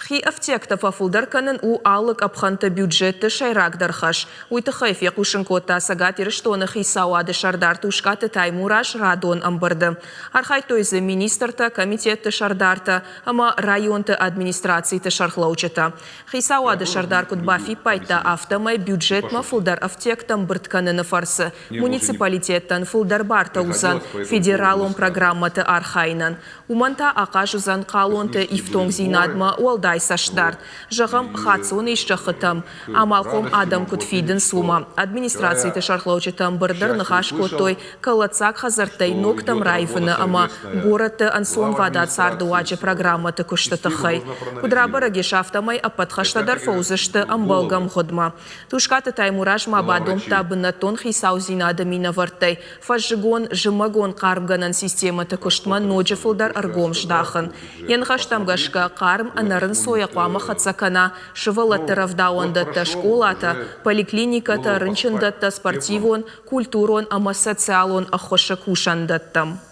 Хи ӕфтиӕгтӕ фӕфылдӕр кӕнын у алы къӕпхӕнты бюджетты сӕйрагдӕр хӕс. Уый тыххӕй фехъусын кодта Цӕгат Ирыстоны Хицауады сӕрдар Тускъаты Таймураз радон ӕмбырды. Архайдтой дзы министртӕ, комитетты сӕрдартӕ ӕмӕ районты администрациты сӕргълӕуджытӕ. Хицауады сӕрдар куыд бафиппайдта, афтӕмӕй бюджетмӕ фылдӕр ӕфтиӕгтӕ ӕмбырд кӕныны фӕрцы муниципалитеттӕн фылдӕр бартӕ уыдзӕн федералон программӕты архайынӕн. Уымӕн та ахъаз уыдзӕн хъалонты ифтонгдзинадмӕ уӕлдай цӕстдард. Зӕгъӕм, хаццоны ис зӕххытӕм амалхъом адӕм куыд фидынц, уымӕ. Администрациты сӕргълӕуджытӕ ӕмбырды ныхас кодтой кӕлӕддзаг хӕдзӕрттӕй ногтӕм раивыны ӕмӕ горӕтты ӕнцонвадат цардыуаджы программӕты куысты тыххӕй. Куыд рабӕрӕг ис, афтӕмӕй ӕппӕт хӕстӕ дӕр фӕуыдзысты ӕмбӕлгӕ мгъуыдмӕ. Тускъаты Таймураз ма бадомдта бынӕттон хицаудзинады минӕвӕрттӕй фӕззыгон, зымӕгон хъармгӕнӕн системӕты куыстмӕ ноджы фылдӕр ӕргом здахын. Йӕ ныхӕстӕм гӕсгӕ, хъарм ӕнӕрынцойӕ хъуамӕ хӕццӕ кӕна сывӕллӕтты рӕвдауӕндӕттӕ, скъолатӕ, поликлиникӕтӕ, рынчындӕттӕ, спортивон, культурон ӕмӕ социалон ӕххуысы кусӕндӕттӕм.